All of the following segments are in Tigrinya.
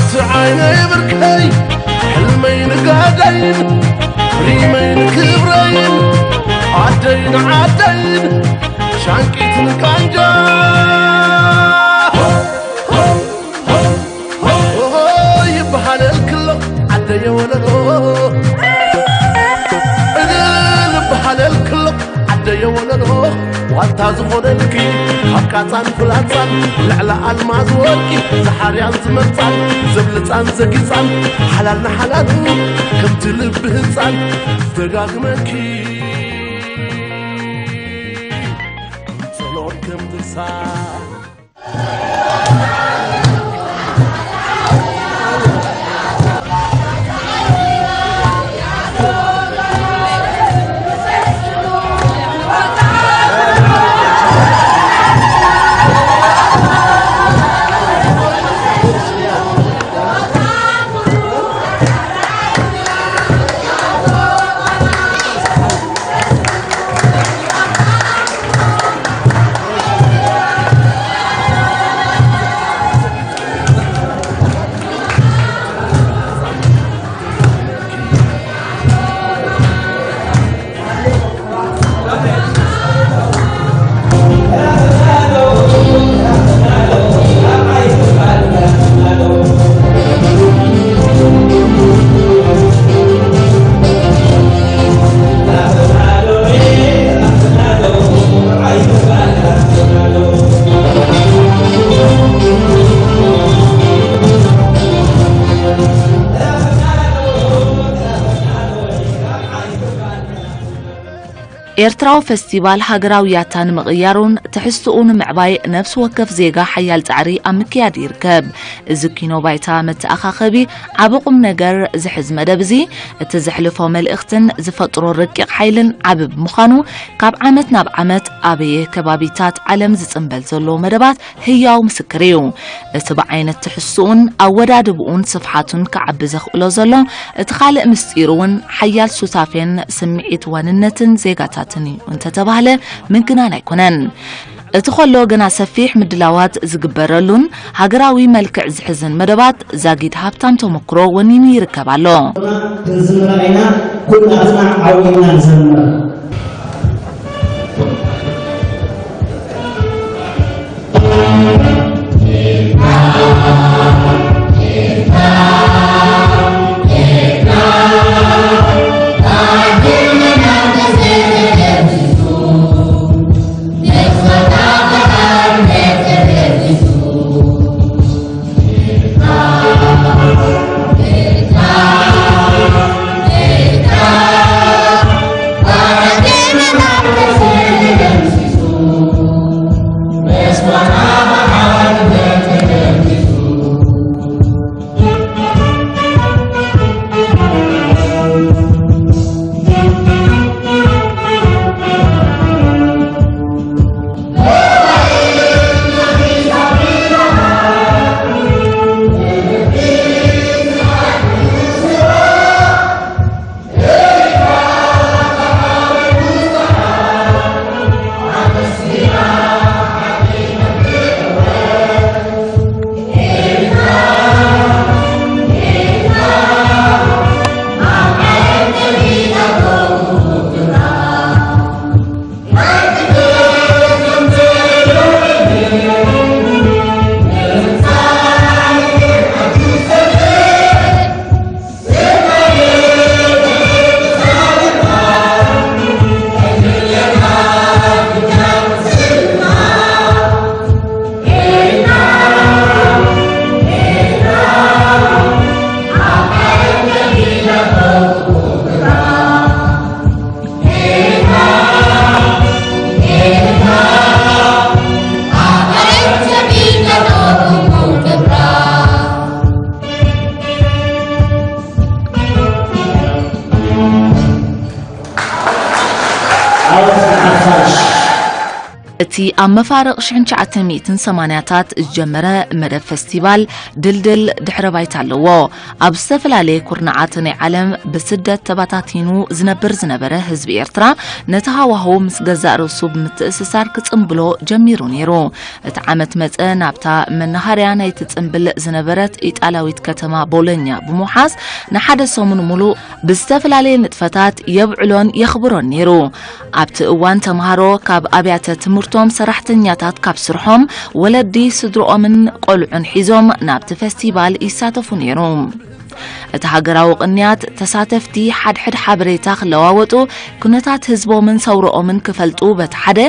ስዓይነይ ብርከይ ሕልመይ ንጋደይን ሪመይ ንክብረይን ዓደይን ዓደይን ሻንቂትን ቃንጃ ይበሃለልክሎ ዓደየ ወለሎ እልል ይበሃለልክሎ ዓደየ ወለሎ ዋልታ ዝኾነልኪ ካብ ቃጻን ፍላጻን ልዕሊ ኣልማዝ ወርቂ ዝሓርያን ዝመርጻን ዘብልጻን ዘጊጻን ሓላል ንሓላሉ ከምቲ ልቢ ህጻን ደጋግመኪ ጸሎት ከም ድርሳ ኤርትራዊ ፈስቲቫል ሃገራዊ ያታ ንምቕያሩን ትሕዝትኡ ንምዕባይ ነፍሲ ወከፍ ዜጋ ሓያል ጻዕሪ ኣብ ምክያድ ይርከብ። እዚ ኪኖ ባይታ መተኣኻኸቢ ዓቢ ቁም ነገር ዝሕዝ መደብ እዚ፣ እቲ ዘሕልፎ መልእኽትን ዝፈጥሮ ረቂቕ ሓይልን ዓቢ ብምዃኑ፣ ካብ ዓመት ናብ ዓመት ኣበየ ከባቢታት ዓለም ዝጽንበል ዘሎ መደባት ህያው ምስክር እዩ። እቲ ብዓይነት ትሕዝትኡን ኣወዳድብኡን ስፍሓቱን ክዓቢ ዘኽእሎ ዘሎ እቲ ካልእ ምስጢር እውን ሓያል ሱታፌን ስምዒት ዋንነትን ዜጋታትን እዩ እንተተባህለ ምግናን ኣይኮነን። እቲ ከሎ ግና ሰፊሕ ምድላዋት ዝግበረሉን ሃገራዊ መልክዕ ዝሕዝን መደባት ዛጊድ ሃብታም ተመክሮ ወኒኑ ይርከብ ኣሎ። ክንዝምር ኢና፣ ኩላትና ዓዊና ንዘምር። እቲ ኣብ መፋርቕ ሽሕን ትሽዓተ ሚእትን ሰማንያታት ዝጀመረ መደብ ፈስቲቫል ድልድል ድሕረ ባይታ ኣለዎ። ኣብ ዝተፈላለየ ኩርናዓት ናይ ዓለም ብስደት ተበታቲኑ ዝነብር ዝነበረ ህዝቢ ኤርትራ፣ ነቲ ሃዋህው ምስ ገዛእ ርእሱ ብምትእስሳር ክጽንብሎ ጀሚሩ ነይሩ። እቲ ዓመት መጸ፣ ናብታ መናሃርያ ናይቲ ጽንብል ዝነበረት ኢጣልያዊት ከተማ ቦሎኛ ብምውሓስ፣ ንሓደ ሰሙን ሙሉእ ብዝተፈላለየ ንጥፈታት የብዕሎን የኽብሮን ነይሩ። ኣብቲ እዋን፣ ተምሃሮ ካብ ኣብያተ ትምህርቶም፣ ሰራሕተኛታት ካብ ስርሖም፣ ወለዲ ስድርኦምን ቆልዑን ሒዞም ናብቲ ፈስቲቫል ይሳተፉ ነይሩ። እቲ ሃገራዊ ቅንያት፣ ተሳተፍቲ ሓድሕድ ሓበሬታ ክለዋወጡ፣ ኩነታት ህዝቦምን ሰውርኦምን ክፈልጡ በቲ ሓደ፣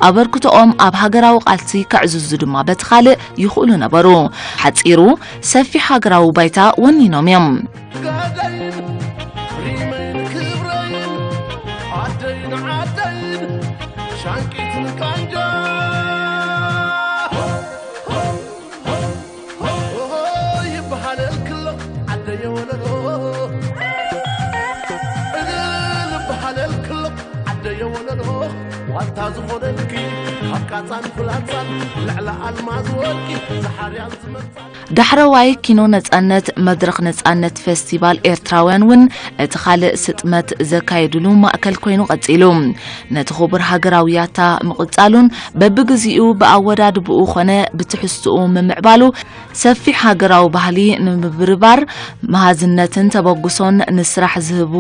ኣበርክቶኦም ኣብ ሃገራዊ ቃልሲ ከዕዝዙ ድማ በቲ ካልእ ይኽእሉ ነበሩ። ሓጺሩ፣ ሰፊሕ ሃገራዊ ባይታ ወኒኖም እዮም። ጋደይን ሪመይን ክብረይን ዓደይን ዓደይን ሻንቂትን ቃንጃ ይበሃለልክሎ ዓደየ ወለሎ እልል ይበሃለልክሎ ዓደየ ወለሎ ዋልታ ዝኾነልኪ ካብ ቃጻን ፍላጻን ልዕሊ ኣልማዝ ወርቂ ዝሓርያን ዝመጻ ዳሕረዋይ ኪኖ ነጻነት መድረኽ ነጻነት ፈስቲቫል ኤርትራውያን እውን እቲ ካልእ ስጥመት ዘካየድሉ ማእከል ኮይኑ ቀጺሉ። ነቲ ክቡር ሃገራዊ ያታ ምቕጻሉን በብግዚኡ ብኣወዳድብኡ ኾነ ብትሕዝትኡ ምምዕባሉ ሰፊሕ ሃገራዊ ባህሊ ንምብርባር መሃዝነትን ተበግሶን ንስራሕ ዝህቡ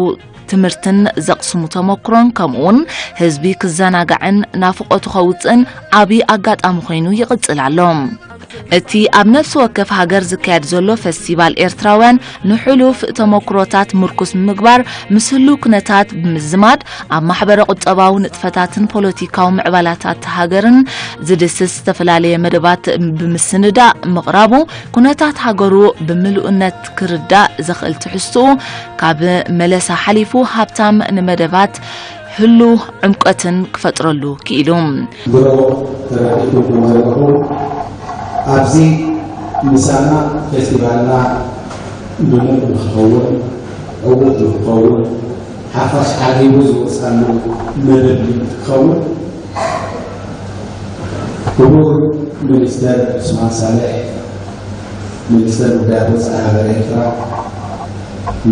ትምህርትን ዘቕስሙ ተመክሮን ከምኡውን ህዝቢ ክዘናጋዕን ናፍቖቱ ከውጽእን ዓቢ ኣጋጣሚ ኮይኑ ይቕጽል ኣሎ። እቲ ኣብ ነፍሲ ወከፍ ሃገር ዝካየድ ዘሎ ፈስቲቫል ኤርትራውያን ንሕሉፍ ተመክሮታት ምርኩስ ብምግባር፣ ምስ ህሉው ኩነታት ብምዝማድ፣ ኣብ ማሕበረ ቁጠባዊ ንጥፈታትን ፖለቲካዊ ምዕባላታት ሃገርን ዝድስስ ዝተፈላለየ መደባት ብምስንዳእ ምቕራቡ፣ ኩነታት ሃገሩ ብምሉእነት ክርዳእ ዘኽእል ትሕዝትኡ፣ ካብ መለሳ ሓሊፉ ሃብታም ንመደባት ህሉው ዕምቆትን ክፈጥረሉ ክኢሉ። ድሮ ተረዲእኩም ከም ዘለኹም፣ ኣብዚ ምሳና ፌስቲቫልና ድሙቕ ንክኸውን፣ ዕዉት ንክኸውን፣ ሓፋሽ ዓጊቡ ዝወፅኣሉ መደብ ክኸውን፣ ክቡር ሚኒስተር ዑስማን ሳልሕ፣ ሚኒስተር ጉዳያት ወፃኢ ሃገር ኤርትራ፣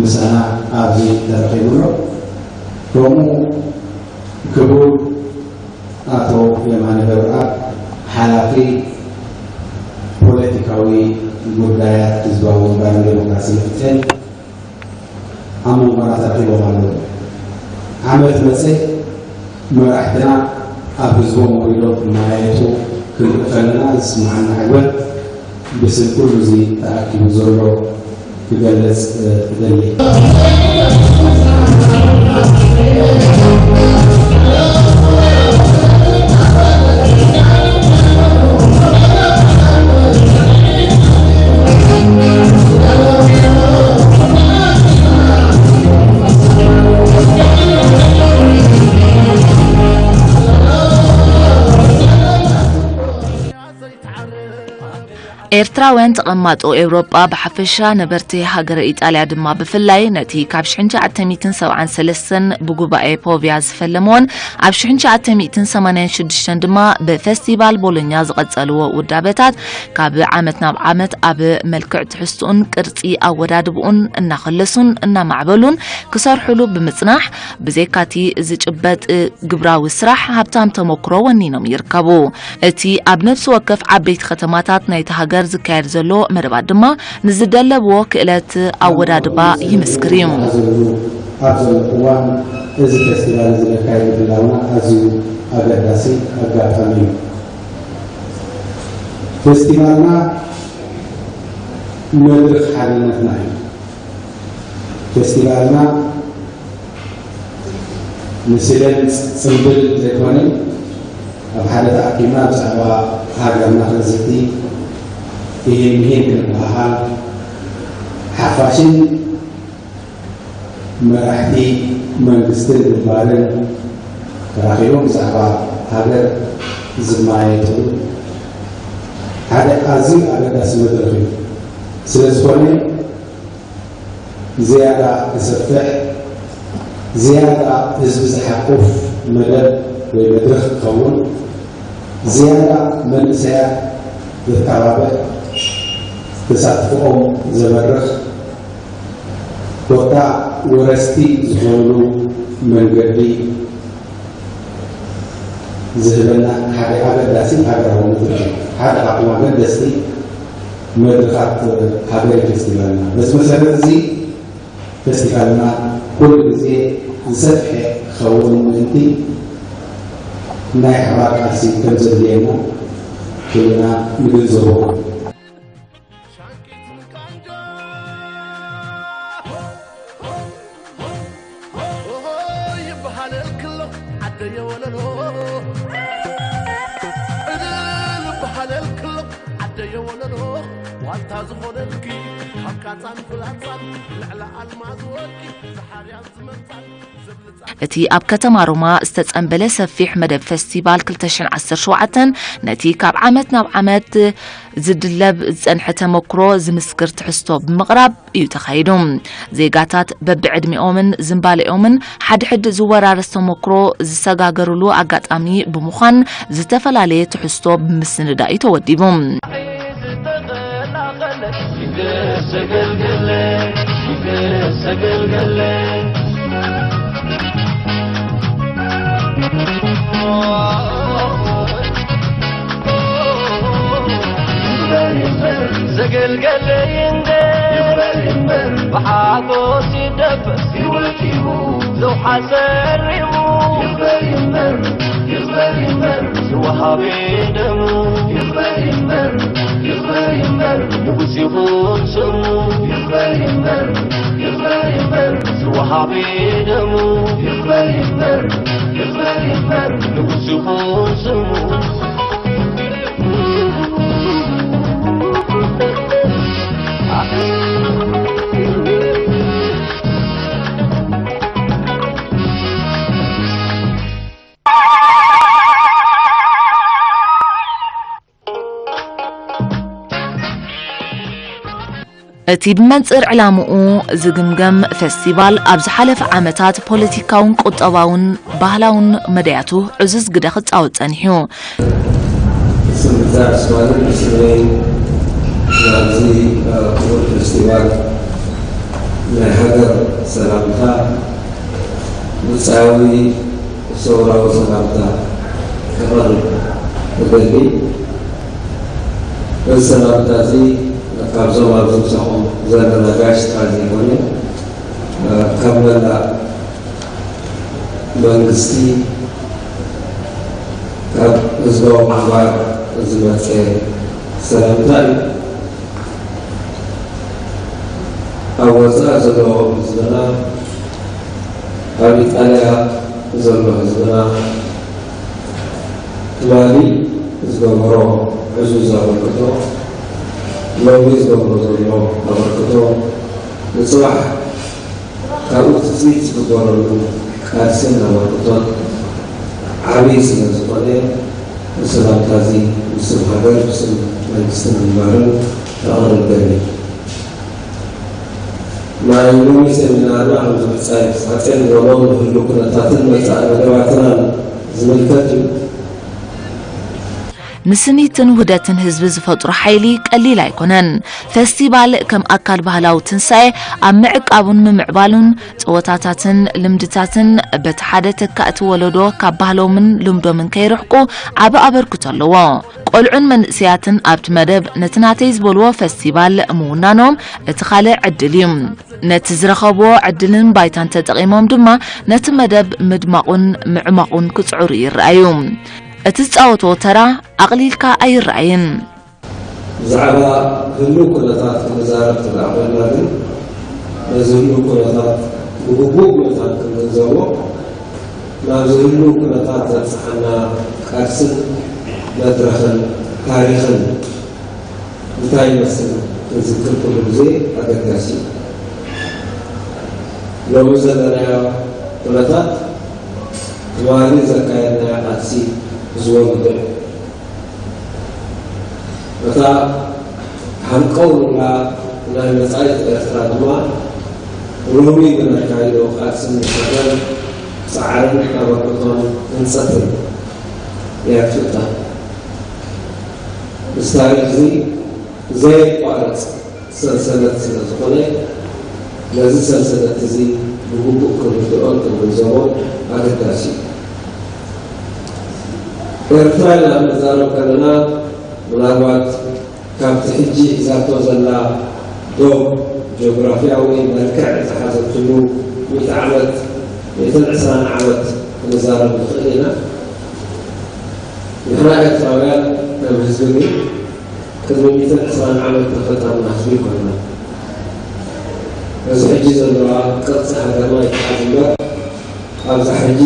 ምሳና ኣብዚ ተረኺቡ ኣሎ። ከምኡ ክቡር ኣቶ የማነ ገብረኣብ፣ ሓላፊ ፖለቲካዊ ጉዳያት ህዝባዊ ግንባርን ዴሞክራስን ፍትሕን ኣብ መንጎና ተረኺቦም ኣለዉ። ዓመት መጸ መራሕትና ኣብ ህዝቦም ወሪዶም ክመያየጡ ክንርኢ ከለና ዝስምዓና ዕግበት ብስም ኩሉ እዚ ተኣኪቡ ዘሎ ክገልጽ፣ እ፣ እደሊ። ኤርትራውያን ተቐማጦ ኤውሮጳ ብሓፈሻ፣ ነበርቲ ሃገረ ኢጣልያ ድማ ብፍላይ፣ ነቲ ካብ ሽሕን ትሽዓተ ሚእትን ሰብዓን ሰለስተን ብጉባኤ ፖቪያ ዝፈለምዎን ኣብ ሽሕን ትሽዓተ ሚእትን ሰማንያን ሽዱሽተን ድማ ብፈስቲቫል ቦሎኛ ዝቐጸልዎ ውዳበታት፣ ካብ ዓመት ናብ ዓመት ኣብ መልክዕ ትሕዝትኡን ቅርጺ ኣወዳድብኡን እናኸለሱን እናማዕበሉን ክሰርሕሉ ብምጽናሕ፣ ብዘይካቲ ዝጭበጥ ግብራዊ ስራሕ ሃብታም ተመክሮ ወኒኖም ይርከቡ። እቲ ኣብ ነፍሲ ወከፍ ዓበይቲ ከተማታት ናይቲ ሃገር ዝካየድ ዘሎ መደባት ድማ ንዝደለብዎ ክእለት ኣወዳድባ ይምስክር እዩ። ኣብ ዘሎ እዋን እዚ ፌስቲቫል እዚ ነካይድ ምህላውና ኣዝዩ ኣገዳሲ ኣጋጣሚ እዩ። ፌስቲቫልና መድረኽ ሓድነትና እዩ። ፌስቲቫልና ንስለን ጽምብል ዘይኮነ፣ ኣብ ሓደ ተኣኪብና ብዛዕባ ሃገርና ክንዝቲ፣ ኢሂን ምሂን ክንበሃሃል፣ ሓፋሽን መራሕቲ መንግስትን ግንባርን ተራኺቦም ብዛዕባ ሃገር ዝመያየጥሉ ሓደ ኣዝዩ ኣገዳሲ መድረኽ እዩ። ስለ ዝኾነ፣ ዝያዳ ክሰፍሕ፣ ዝያዳ ህዝቢ ዝሓቁፍ መደብ ወይ መድረኽ ክኸውን፣ ዝያዳ መንእሰያት ዘተባብዕ፣ ተሳትፎኦም ዘበርኽ፣ ኮታ ወረስቲ ዝኾንሉ መንገዲ ዝህበና ሓደ ኣገዳሲ ሃገራዊ መድረኽ እዩ። ሓደ ካብቶም ኣገደስቲ መድረኻት ሃገራዊ ፌስቲቫልና። በዚ መሰረት እዚ ፌስቲቫልና ኩሉ ግዜ ዝሰፍሐ ክኸውን ምእንቲ ናይ ሓባር ቃልሲ ከም ዘድልየና ኩልና ንግንዘቦ። ይበሃለልክሎ ዓደየ ወለሎ፣ እልል ይበሃለልክሎ ዓደየ ወለሎ፣ ዋልታ ዝኾነልኪ ካብ ቃጻን ፍላጻን፣ ልዕሊ ኣልማዝ ወርቂ ዝሓርያን ዝመንጻን ዘብልጻ። እቲ ኣብ ከተማ ሮማ ዝተጸንበለ ሰፊሕ መደብ ፈስቲቫል ክልተ ሽሕን ዓሰርተ ሸውዓተን ነቲ ካብ ዓመት ናብ ዓመት ዝድለብ ዝጸንሐ ተመክሮ ዝምስክር ትሕዝቶ ብምቕራብ እዩ ተኻይዱ። ዜጋታት በብዕድሚኦምን ዝንባሌኦምን ሓድሕድ ዝወራረስ ተመክሮ ዝሰጋገርሉ ኣጋጣሚ ብምዃን ዝተፈላለየ ትሕዝቶ ብምስንዳእ እዩ ተወዲቡ። ዘገልገለይ እንደ ብሓጎስ ይደፈስ ዘውሓሰ ሪሙ ዝወሃቢ ደሙ ንጉስ ይኹን ስሙ ዝወሃቢ ደሙ ንጉስ ይኹን ስሙ። እቲ ብመንጽር ዕላምኡ ዝግምገም ፈስቲቫል፣ ኣብ ዝሓለፈ ዓመታት ፖለቲካውን ቁጠባውን ባህላውን መዳያቱ ዕዙዝ ግደ ክጻወት ጸኒሑ። ስምታ ስማኒ ብስመይ ናብዚ ክቡር ፈስቲቫል ናይ ሃገር ሰላምታ ብጻዊ ሰውራዊ ሰላምታ ከቕርብ እደሊ። እዚ ሰላምታ እዚ ካብዞም ኣብዚ ምሳኹም ዘለና ጋሽ ጥራይ ዘይኮነ ካብ መላእ መንግስቲ ካብ ህዝባዊ ግንባር ዝመፀ ሰላምታ እዩ። ኣብ ወፃኢ ዘሎ ህዝብና፣ ኣብ ኢጣልያ ዘሎ ህዝብና ትማሊ ዝገበሮ ዕዙዝ ኣበርክቶ፣ ሎሚ ዝገብሮ ዘሎ ኣበርክቶ፣ ንፅባሕ ካብኡ ትፅቢት ዝግበረሉ ቃልስን ኣበርክቶን ዓብዪ ስለ ዝኾነ፣ ብሰላምታ እዚ ብስም ሃገር፣ ብስም መንግስትን ግንባርን ከቕርብ እደሊ። ናይ ሎሚ ሴሚናርና ከምዚ ብጻይ ተሳትየን ዝበሎ ንህሉ ኩነታትን መጻኢ መደባትናን ዝምልከት እዩ። ንስኒትን ውህደትን ህዝቢ ዝፈጥሮ ሓይሊ ቀሊል ኣይኮነን። ፈስቲቫል ከም ኣካል ባህላዊ ትንሳኤ ኣብ ምዕቃቡን ምምዕባሉን ጸወታታትን ልምድታትን በቲ ሓደ ተካእቲ ወለዶ ካብ ባህሎምን ልምዶምን ከይርሕቁ ዓቢ ኣበርክቶ ኣለዎ። ቆልዑን መንእሰያትን ኣብቲ መደብ ነቲ ናተይ ዝበልዎ ፈስቲቫል ምውናኖም እቲ ካልእ ዕድል እዩ። ነቲ ዝረኸብዎ ዕድልን ባይታን ተጠቒሞም ድማ ነቲ መደብ ምድማቑን ምዕማቑን ክጽዕሩ ይረኣዩ። እቲ ዝጻወትዎ ተራ ኣቕሊልካ ኣይረኣይን። ብዛዕባ ህሉው ኩነታት ክንዛረብ እንተደኣ ኮይንና ግን ነዚ ህሉው ኩነታት ብግቡእ ምእንታን ክንግንዘቦ ናብዚ ህሉው ኩነታት ዘብጽሓና ቃልስን መድረኽን ታሪኽን እንታይ ይመስል ክንዝክር ኩሉ ግዜ ኣገዳሲ እዩ። ሎሚ ዘለናዮ ኩነታት ትማሊ ዘካየድናዮ ቃልሲ ዝወለዶ እዩ። እታ ሃንቀው ንብላ ናይ መጻኢት ኤርትራ ድማ ሎሚ ብነካይዶ ቃልስን ንጥፈታን ጻዕርን ኣበርክቶን ህንጸትን እያ ትፍጠር። እዚ ታሪኽ እዚ ዘየቋርጽ ሰንሰለት ስለ ዝኾነ፣ ነዚ ሰንሰለት እዚ ብግቡእ ክንርድኦን ክንግንዘቦን ኣገዳሲ እዩ። ኤርትራ ኢልና ክንዛረብ ከለና፣ ምናልባት ካብቲ ሕጂ ሒዛቶ ዘላ ዶብ፣ ጂኦግራፊያዊ መልክዕ ዝሓዘትሉ ሚእቲ ዓመት፣ ሚእትን ዕስራን ዓመት ክንዛረብ ንኽእል ኢና። ንሕና ኤርትራውያን ከም ህዝቢ ግን ቅድሚ ሚእትን ዕስራን ዓመት ተፈጠርና ህዝቢ ኣይኮንና። እዚ ሕጂ ዘለዋ ቅርጺ ሃገርና ይትሓዝ እምበር፣ ኣብዛ ሕጂ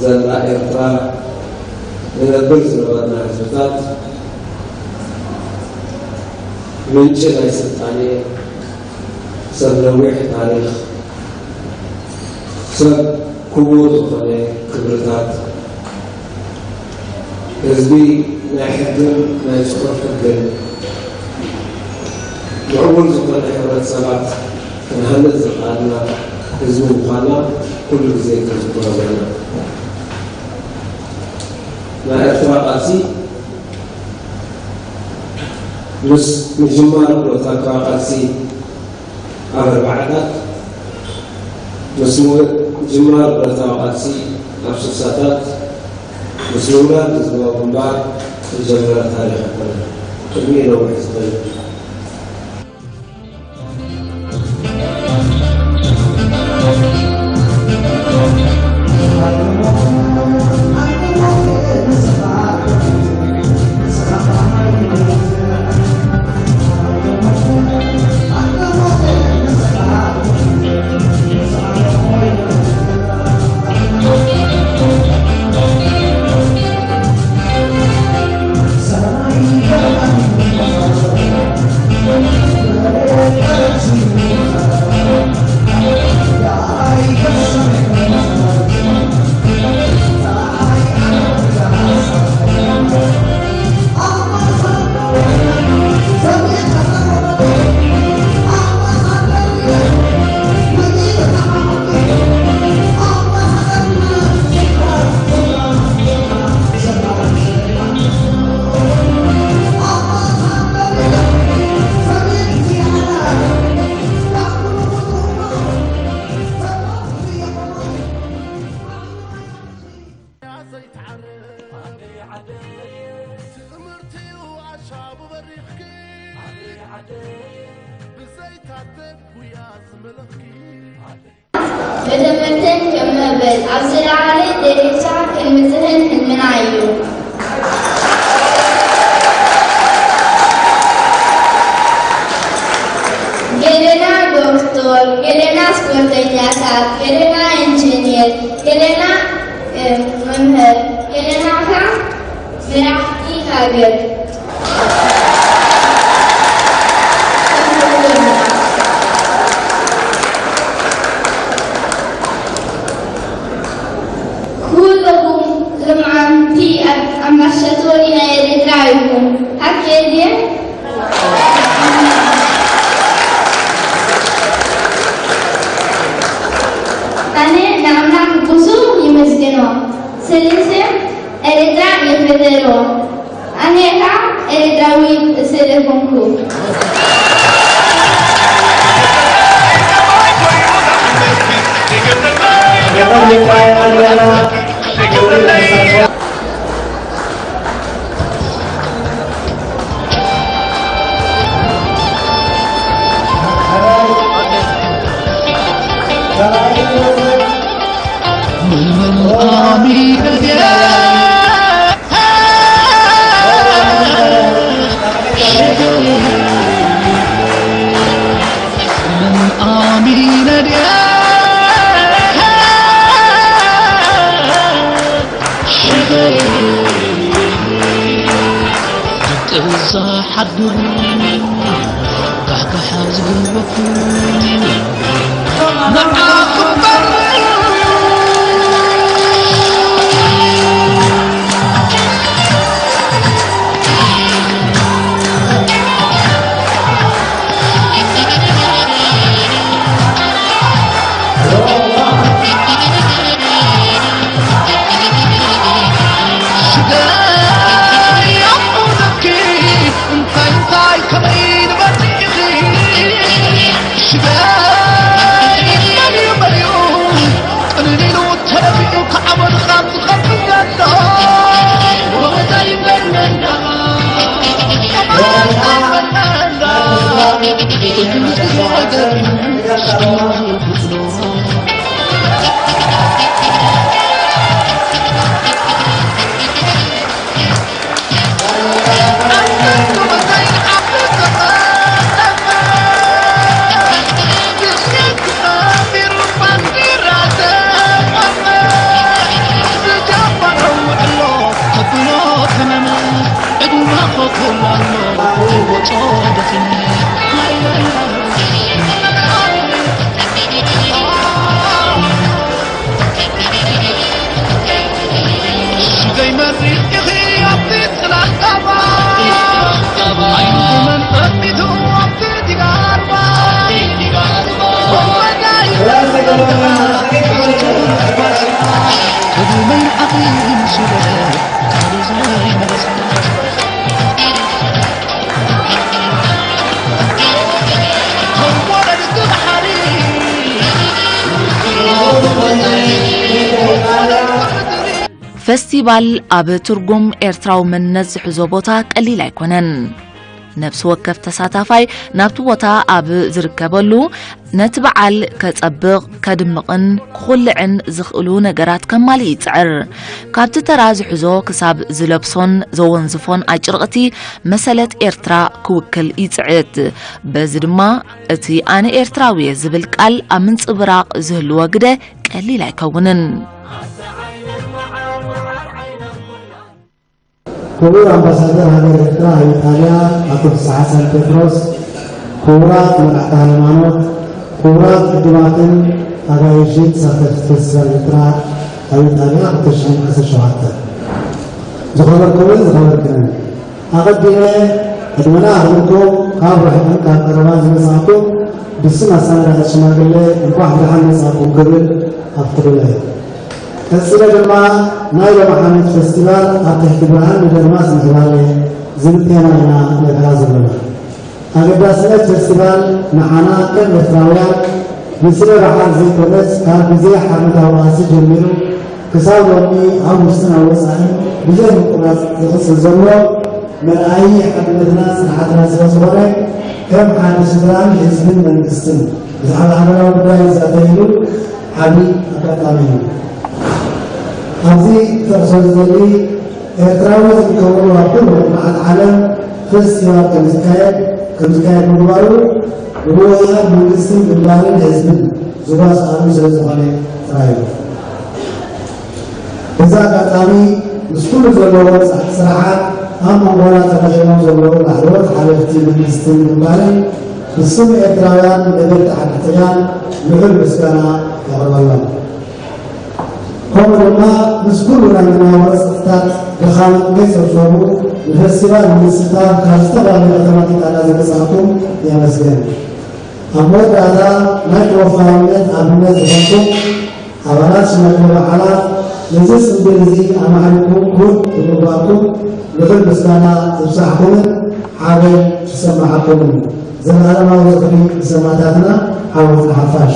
ዘላ ኤርትራ ንነብር ዝነበርና ህዝብታት ምንጪ ናይ ስልጣኔ፣ ሰብ ነዊሕ ታሪኽ፣ ሰብ ክቡር ዝኾነ ክብርታት፣ ህዝቢ ናይ ሕግን ናይ ጽሑፍ ሕግን ምዕቡል ዝኾነ ሕብረተሰባት ክንሃንጽ ዝኸኣልና ህዝቢ ምዃንና ኩሉ ግዜ ክንዝክሮ ዘለና። ናይ ኤርትራ ቃልሲ ምስ ምጅማር ብረታዊ ቃልሲ ኣብ ኣርባዓታት፣ ምስ ምጅማር ብረታዊ ቃልሲ ኣብ ስሳታት፣ ምስ ምውላድ ህዝባዊ ግንባር ዝጀመረ ታሪኽ ኣይኮነን። ቅድሚኡ ነዊሕ ዝኸይድ። መጀመርተን ከም መበል ኣብ ዝለዓለ ደረጃ ክንብጽሕን ሕልምና እዩ። ገለና ዶክተር፣ ገለና ስፖርተኛታት፣ ገለና ኢንጂነር፣ ገለና፣ እ፣ መምህር፣ ገለና ከኣ መራሕቲ ሃገር። ኩልኹም ሎማዓንቲ ኣብ ኣምባሳዶር ናይ ኤርትራ ኢኹም። ሓቂ ድየ? ኣነ ንኣምላኽ ብዙሕ ይመስግኖ። ስለዚ ኤርትራ ይፈተሎ። ኣነ ኸኣ ኤርትራዊ ስለ ዝኾንኩ። ፈስቲቫል ኣብ ትርጉም ኤርትራዊ መንነት ዝሕዞ ቦታ ቀሊል ኣይኮነን። ነፍሲ ወከፍ ተሳታፋይ ናብቲ ቦታ ኣብ ዝርከበሉ፣ ነቲ በዓል ከጸብቕ፣ ከድምቕን ክኹልዕን ዝኽእሉ ነገራት ከማልእ ይጽዕር። ካብቲ ተራ ዝሕዞ ክሳብ ዝለብሶን ዘወንዝፎን ኣጭርቕቲ መሰለት ኤርትራ ክውክል ይጽዕት። በዚ ድማ እቲ ኣነ ኤርትራዊ እየ ዝብል ቃል ኣብ ምንጽብራቕ ዝህልዎ ግደ ቀሊል ኣይከውንን። ክቡር ኣምባሳደር ሃገር ኤርትራ ኣብ ኢጣልያ ኣቶ ፍስሓ ሳን ጴጥሮስ፣ ክቡራት መራሕቲ ሃይማኖት፣ ክቡራት ዕዱማትን ኣጋይሽን ተሳተፍቲ ፌስቲቫል ኤርትራ ኣብ ኢጣልያ ክልተ ሽሕን ዓሰርተ ሸውዓተ፣ ዝኸበርኩምን ዝኸበርክንን፣ ኣቐዲመ ዕድመና ኣኽቢርኩም ካብ ርሑቕን ካብ ቀረባን ዝመጻእኩም ብስም ኣሰናዳኢት ሽማግለ እንኳዕ ብደሓን መጻእኩም ክብል ኣፍቅዱለይ። ቀጺለ ድማ ናይ ሎሚ ዓመት ፈስቲቫል ኣብ ትሕቲ ብርሃን ንደርማስ ምዕባለ ዝብል ቴማ ኢና ነብዕላ ዘለና። ኣገዳስነት ፈስቲቫል ንዓና ከም ኤርትራውያን ንስለ በዓል ዘይኮነስ፣ ካብ ግዜ ሓርነታዊ ቃልሲ ጀሚሩ ክሳብ ሎሚ ኣብ ውሽጥን ኣብ ወጻእን ብዘይ ምቁራጽ ዝቕጽል ዘሎ መርኣዪ ሓድነትና ጽንዓትና ስለ ዝኾነ፣ ከም ሓደ ስድራን ህዝብን መንግስትን ብዛዕባ ሃገራዊ ጉዳይ ዝዛተይሉ ዓቢ ኣጋጣሚ እዩ። ኣብዚ ክጠቕሶ ዝደሊ፣ ኤርትራዊ ዝርከበሉ ኣብ ኩሉ ኩርናዓት ዓለም ፈስቲቫል ከም ዝካየድ፣ ከም ዝካየድ ምግባሩ፣ ምውህሃድ መንግስትን ግንባርን ህዝብን ዝጓስኣሉ ስለ ዝኾነ ጥራይ እዩ። በዚ ኣጋጣሚ፣ ምስ ኩሉ ዘለዎ ጸ-፣ ስራሓት ኣብ መንጎና ተረኺቦም ዘለዉ ላዕለዎት ሓለፍቲ መንግስትን ግንባርን ብስም ኤርትራውያን ነበርቲ ዓዲ ጥልያን ልዑል ምስጋና የቕርበሎም። ከምኡ ድማ ምስ ኩሉ ናይ መነባብሮ ጸጥታት ድኻምን ከይጸብጸቡ ንፈስቲቫል ንምስታፍ ካብ ዝተፈላለዩ ከተማታት ኢጣልያ ዝመጻእኩም የመስግን። ኣብ መወዳእታ ናይ ተወፋይነት ኣብነት ዝኾንኩም ኣባላት ሽማግለ በዓላት ነዚ ጽምብል እዚ ኣማዕቢልኩም ክቡር ብምግባርኩም ልዑል ምስጋና ይብጻሕኩምን ሓበን ይሰማዓኩምን። ዘለኣለማዊ ዝኽሪ ንሰማእታትና፣ ዓወት ንሓፋሽ።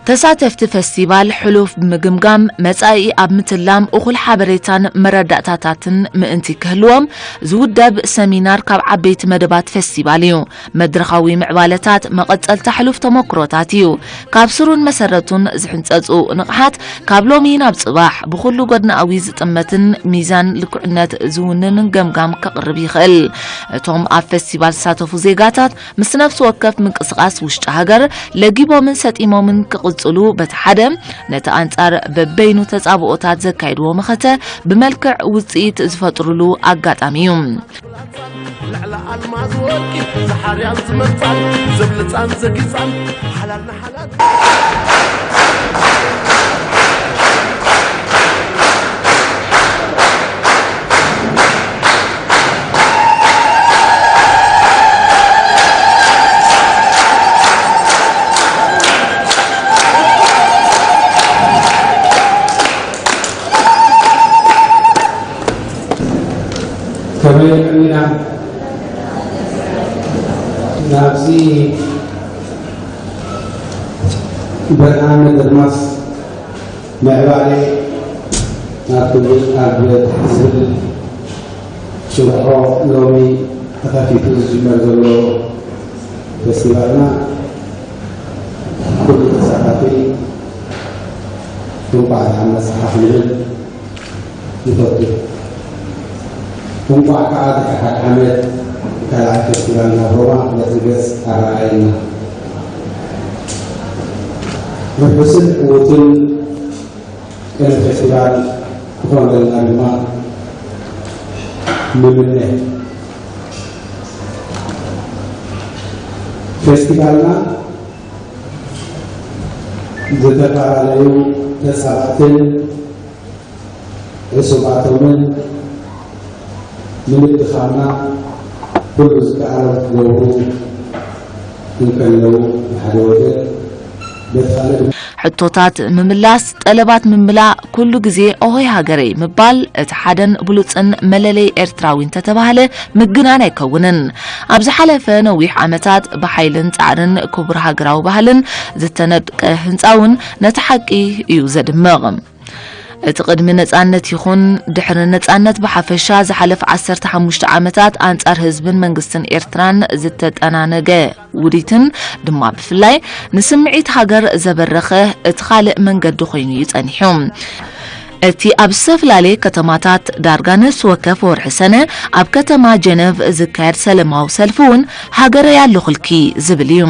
ተሳተፍቲ ፈስቲቫል ሕሉፍ ብምግምጋም፣ መጻኢ ኣብ ምትላም እኹል ሓበሬታን መረዳእታታትን ምእንቲ ክህልዎም ዝውደብ ሰሚናር ካብ ዓበይቲ መደባት ፈስቲቫል እዩ። መድረኻዊ ምዕባለታት መቐጸልታ ሕሉፍ ተመክሮታት እዩ። ካብ ስሩን መሰረቱን ዝሕንጸጹ ንቕሓት፣ ካብ ሎሚ ናብ ጽባሕ ብኹሉ ጎድናኣዊ ዝጥመትን ሚዛን ልክዕነት ዝውንንን ገምጋም ከቕርብ ይኽእል። እቶም ኣብ ፈስቲቫል ዝሳተፉ ዜጋታት፣ ምስ ነፍሲ ወከፍ ምንቅስቓስ ውሽጢ ሃገር ለጊቦምን ሰጢሞምን ክቕጽሉ፣ በቲ ሓደ፣ ነቲ ኣንጻር በበይኑ ተጻብኦታት ዘካይድዎ መኸተ ብመልክዕ ውጽኢት ዝፈጥሩሉ ኣጋጣሚ እዩ። ልዕሊ ኣልማዝ ወርቂ ዝሓርያን ዝመርጻን ዘብልጻን ዘጊጻን ሓላል ንሓላል። ከመይ ጥዕና ናብዚ ብርሃነ ድርማስ ምዕባለ ናብ ክብል ኣብ ዝብል ሽርሖ ሎሚ ተኸፊቱ ዝጅመር ዘሎ ፈስቲቫልና ኩሉ ተሳታፊ እንኳዕ ደሓን መጻኻ ክንብል ንፈቱ። እንኳዕ ከኣ ድሕሪ ሓደ ዓመት ካልኣይ ፈስቲቫል ናብ ሮማ ነቲ ገጽ ኣረኣየና። ርሑስን ዕዉትን ቅነ ፈስቲቫል ክኾነልና ድማ ንምነ። ፈስቲቫልና ዝተፈላለዩ ተጻባእትን ዕሱባቶምን ንምድኻምና ኩሉ ዝከኣሎም ክገብሩ እንከለዉ፣ ብሓደ ወገን፣ በቲ ካልእ ድማ ሕቶታት ምምላስ፣ ጠለባት ምምላእ፣ ኩሉ ግዜ "ኦሆይ ሃገረይ" ምባል፣ እቲ ሓደን ብሉጽን መለለይ ኤርትራዊ እንተተባህለ ምግናን ኣይከውንን። ኣብ ዝሓለፈ ነዊሕ ዓመታት ብሓይልን ጻዕርን ክቡር ሃገራዊ ባህልን ዝተነድቀ ህንጻ እውን ነቲ ሓቂ እዩ ዘድምቕ። እቲ ቅድሚ ነጻነት ይኹን ድሕሪ ነጻነት ብሓፈሻ ዝሓለፈ ዓሰርተ ሓሙሽተ ዓመታት ኣንጻር ህዝብን መንግስትን ኤርትራን ዝተጠናነገ ውዲትን ድማ ብፍላይ ንስምዒት ሃገር ዘበረኸ እቲ ካልእ መንገዲ ኮይኑ እዩ ጸኒሑ። እቲ ኣብ ዝተፈላለየ ከተማታት ዳርጋ ነፍሲ ወከፍ ወርሒ ሰነ ኣብ ከተማ ጀነቭ ዝካየድ ሰለማዊ ሰልፊ እውን ሃገረይ ኣለኹልኪ ዝብል እዩ።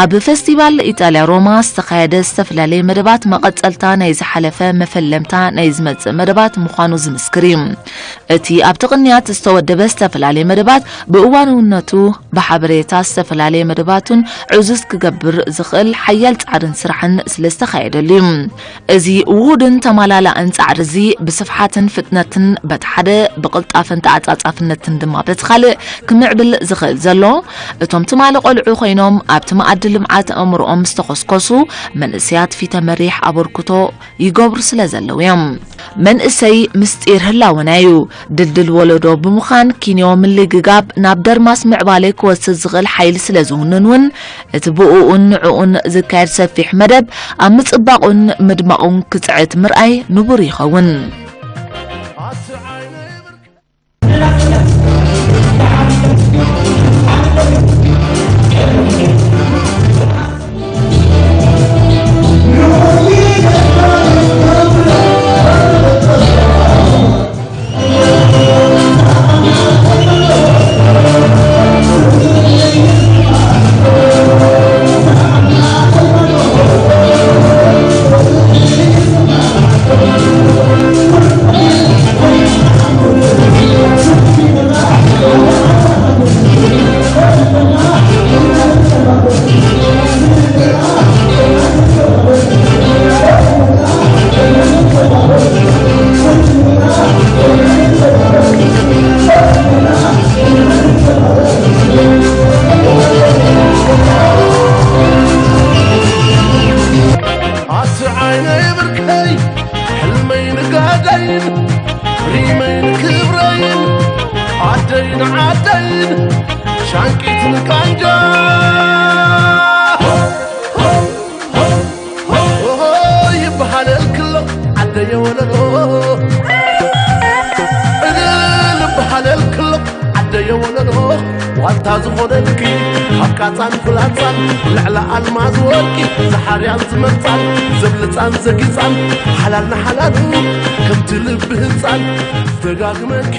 ኣብ ፈስቲቫል ኢጣልያ ሮማ ዝተኻየደ ዝተፈላለየ መደባት መቐጸልታ ናይ ዝሓለፈ መፈለምታ ናይ ዝመጽእ መደባት ምዃኑ ዝምስክር እዩ። እቲ ኣብቲ ቅንያት ዝተወደበ ዝተፈላለየ መደባት ብእዋንውነቱ ብሓበሬታ ዝተፈላለየ መደባቱን ዕዙዝ ክገብር ዝኽእል ሓያል ጻዕርን ስራሕን ስለ ዝተኻየደሉ እዩ። እዚ ውሁድን ተማላላእን ጻዕሪ እዚ ብስፍሓትን ፍጥነትን በቲ ሓደ ብቕልጣፈን ተዓጻጻፍነትን ድማ በቲ ካልእ ክምዕብል ዝኽእል ዘሎ፣ እቶም ትማሊ ቆልዑ ኮይኖም ኣብቲ መኣዲ ልምዓት ኣእምሮኦም ዝተኾስኮሱ መንእሰያት ፊተ መሪሕ ኣበርክቶ ይገብሩ ስለ ዘለዉ እዮም። መንእሰይ ምስጢር ህላወና እዩ። ድልድል ወለዶ ብምዃን ኪንዮ ምልግጋብ ናብ ደርማስ ምዕባለ ክወስድ ዝኽእል ሓይሊ ስለ ዝውንን እውን እቲ ብእኡን ንዕኡን ዝካየድ ሰፊሕ መደብ ኣብ ምጽባቑን ምድማቑን ክጽዕት ምርኣይ ንቡር ይኸውን። ዓደይን ሻንቂትን ቃንጃ ይበሃለልክሎ ዓደየ ወለሎ። እልል ይበሃለልክሎ ዓደየ ወለሎ። ዋልታ ዝኾነልኪ ካብ ቃጻን ፍላጻን ልዕሊ ኣልማዝ ወርቂ ዝሓርያን ዝመርጻን ዘብልጻን ዘጊጻን ሓላል ንሓላሉ ከምቲ ልቢ ህንጻን ደጋግመኪ